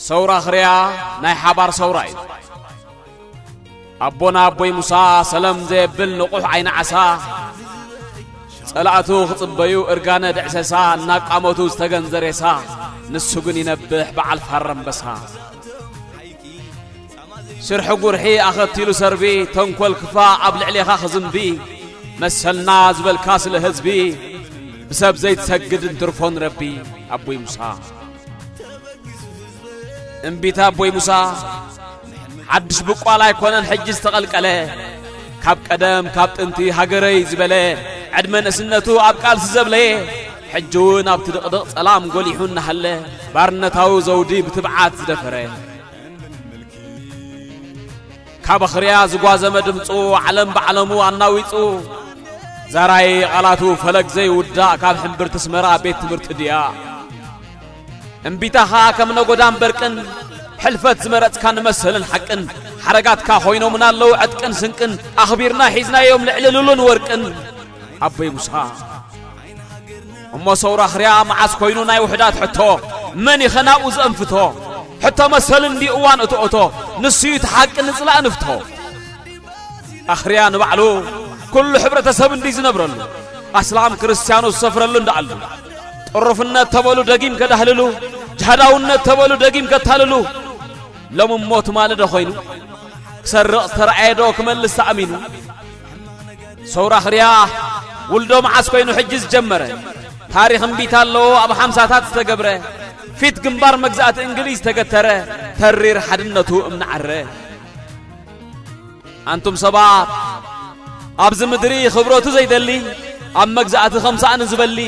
ሰውራ ኽርያ ናይ ሓባር ሰውራ እዩ። ኣቦና ኣቦይ ሙሳ ሰለም ዘየብል ንቑሕ ዓይኒ ዓሳ፣ ጸላእቱ ክጽበዩ እርጋነ ድዕሰሳ፣ እናቃመቱ ዝተገንዘ ሬሳ፣ ንሱ ግን ይነብሕ በዓል ፋረ ኣንበሳ። ሽርሒ ጉርሒ ኣኸቲሉ ሰርቢ፣ ተንኮል ክፋ ኣብ ልዕሌኻ ክዝንቢ፣ መሰልና ዝበልካ ስለ ህዝቢ፣ ብሰብ ዘይትሰግድ እንትርፎ ንረቢ። ኣቦይ ሙሳ እምቢታ ኣቦይ ሙሳ ሓድሽ ብቋል ኣይኮነን ሕጂ ዝተቐልቀለ፣ ካብ ቀደም ካብ ጥንቲ ሃገረይ ዝበለ፣ ዕድመ ንእስነቱ ኣብ ቃልሲ ዘብለየ፣ ሕጂ እውን ኣብቲ ድቕድቕ ጸላም ጎሊሑ እናሃለ፣ ባርነታዊ ዘውዲ ብትብዓት ዝደፈረ፣ ካብ ኣኽርያ ዝጓዘመ ድምፁ ዓለም ብዓለሙ ኣናዊፁ፣ ዛራይ ቃላቱ ፈለግ ዘይውዳእ ካብ ሕምብርቲ ኣስመራ ቤት ትምህርቲ ድያ። እምቢታኻ ከም ነጎዳን በርቅን፣ ሕልፈት ዝመረጽካ ንመሰልን ሓቅን፣ ሓረጋትካ ኮይኖምና ኣለዉ ዕጥቅን ስንቅን፣ ኣኽቢርና ሒዝናዮም ልዕሊ ሉልን ወርቅን። ኣቦይ ሙሳ እሞ ሰውራ ኣኽርያ መዓስ ኮይኑ ናይ ውሕዳት ሕቶ? መን ኢኸ ናብኡ ዘእንፍቶ? ሕቶ መሰል እንዲ እዋን እቶ እቶ፣ ንሱ እዩ እቲ ሓቂ ንጽላእ ንፍቶ። ኣኽርያ ንባዕሉ ኩሉ ሕብረተሰብ እንዲ ዝነብረሉ፣ ኣስላም ክርስትያኑ ዝሰፍረሉ እንዳኣሉ፣ ጥሩፍነት ተበሉ ደጊም ከዳህልሉ፣ ጅሃዳውነት ተበሉ ደጊም ከታልሉ። ሎም እሞ ትማሊ ዶ ኮይኑ ክሰርቕ ዝተረኣየ ዶ ክመልስ ተኣሚኑ? ሰውራ ኣኽርያ ውልዶ መዓስ ኮይኑ ሕጂ ዝጀመረ? ታሪኽ እምቢታ ኣለዎ ኣብ ሓምሳታት ዝተገብረ፣ ፊት ግንባር መግዛእቲ እንግሊዝ ተገተረ፣ ተሪር ሓድነቱ እምኒ ዓረ። ኣንቱም ሰባት፣ ኣብዚ ምድሪ ኽብረቱ ዘይደሊ፣ ኣብ መግዛእቲ ኸም ሳእኒ ዝበሊ፣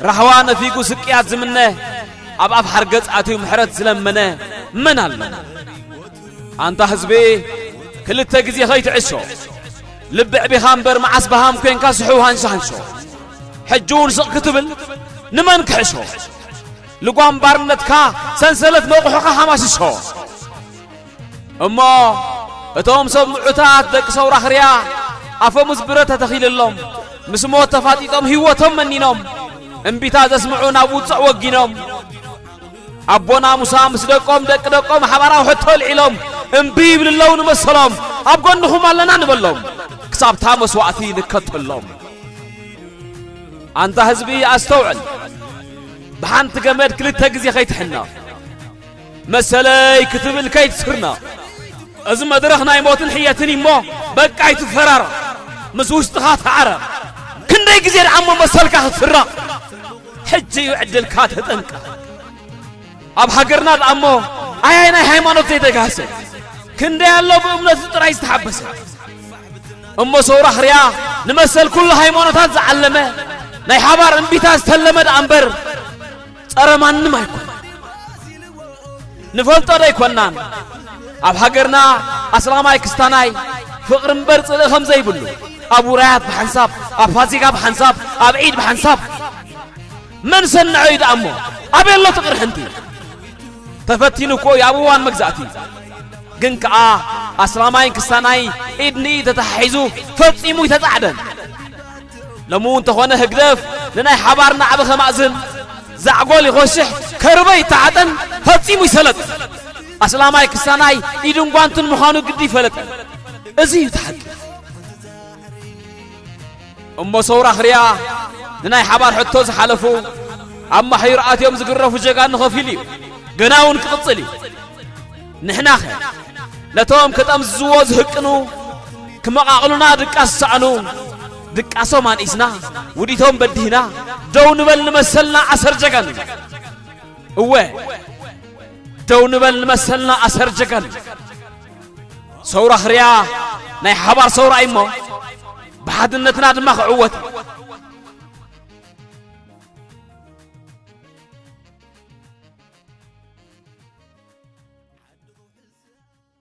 ራህዋ ነፊጉ ስቅያት ዝምነ፣ ኣብ ኣፍ ሓርገጽ ኣትዩ ምሕረት ዝለመነ መን ኣሎ? ኣንታ ህዝቢ፣ ክልተ ግዜ ኸይትዕሾ፣ ልቢ ዕቢኻ እምበር መዓስ በሃም ኮንካ ስሑው ሃንሾ ሃንሾ። ሕጂ እውን ስቕ ክትብል ንመን ክሕሾ? ልጓም ባርነትካ ሰንሰለት መቑሑኻ ሃማሽሾ። እሞ እቶም ሰብ ምዑታት ደቂ ሰውራ ኣኽርያ ኣፈሙዝ ብረት ተተኺልሎም፣ ምስ ሞት ተፋጢጦም ህይወቶም መኒኖም፣ እምቢታ ዘስምዑ ናብ ውጹዕ ወጊኖም። ኣቦና ሙሳ ምስ ደቆም ደቂ ደቆም ሓባራዊ ሕቶ ኣልዒሎም፣ እምቢ ይብሉ ኣለዉ ንመሰሎም፣ ኣብ ጎንኹም ኣለና ንበሎም፣ ክሳብታ መስዋእቲ ንከተሎም። ኣንታ ህዝቢ ኣስተውዕል፣ ብሓንቲ ገመድ ክልተ ግዜ ከይትሕነቕ፣ መሰለይ ክትብል ከይትስርነቕ። እዚ መድረኽ ናይ ሞትን ሕየትን እሞ በቃ ኣይትፈራረቕ፣ ምስ ውሽጥኻ ተዓረቕ። ክንደይ ግዜ ደኣ እሞ መሰልካ ክትስረቕ? ሕጂ እዩ ዕድልካ ተጠንቀቕ። ኣብ ሃገርና ደኣ እሞ ኣያይ ናይ ሃይማኖት ዘይተጋህሰ፣ ክንደይ ኣሎ ብእምነቱ ጥራይ ዝተሓበሰ። እሞ ሰውራ ኣኽርያ ንመሰል ኩሉ ሃይማኖታት ዝዓለመ፣ ናይ ሓባር እምቢታ ዝተለመ ደኣ እምበር ጸረ ማንም ኣይኮነን። ንፈልጦ ዶ ኣይኮናን? ኣብ ሃገርና ኣስላማይ ክስታናይ ፍቕሪ እምበር ጽልኢ ከም ዘይብሉ፣ ኣብ ውራያት ብሓንሳብ፣ ኣብ ፋሲጋ ብሓንሳብ፣ ኣብ ዒድ ብሓንሳብ። መን ሰንዖ እዩ ደኣ እሞ? ኣበይ ኣሎ እቲ ቅርሕንቲ? ተፈቲኑ እኮ እዩ ኣብ እዋን መግዛእቲ። ግን ከኣ ኣስላማይን ክስታናይ ኢድ ንኢድ ተተሓሒዙ ፈጺሙ ኣይተጻዕደን። ሎሚ እውን እንተኾነ ህግደፍ ንናይ ሓባር ናዕቢ ከማእዝን ዛዕጎል ይኾሽሕ፣ ከርበ ይተዓጠን፣ ፈጺሙ ይሰለጥ። ኣስላማይ ክስታናይ ኢድን ጓንቱን ምዃኑ ግዲ ይፈለጠ። እዚ እዩ እቲ ሓቂ። እሞ ሰውራ ኣኽርያ ንናይ ሓባር ሕቶ ዝሓለፉ፣ ኣብ ማሕዩር ኣትዮም ዝግረፉ ጀጋኑ ከፊሉ እዩ። ገና እውን ክቕጽል እዩ። ንሕናኸ ነቶም ክጠምዝዝዎ ዝህቅኑ፣ ክመቓቕሉና ድቃስ ዝሰኣኑ፣ ድቃሶም ኣንኢስና፣ ውዲቶም በዲህና፣ ደው ንበል ንመሰልና ኣሰር ጀጋኑ። እወ፣ ደው ንበል ንመሰልና ኣሰር ጀጋኑ። ሰውራ ኣኽርያ ናይ ሓባር ሰውራ እዩ እሞ፣ ብሓድነትና ድማ ክዕወት እዩ።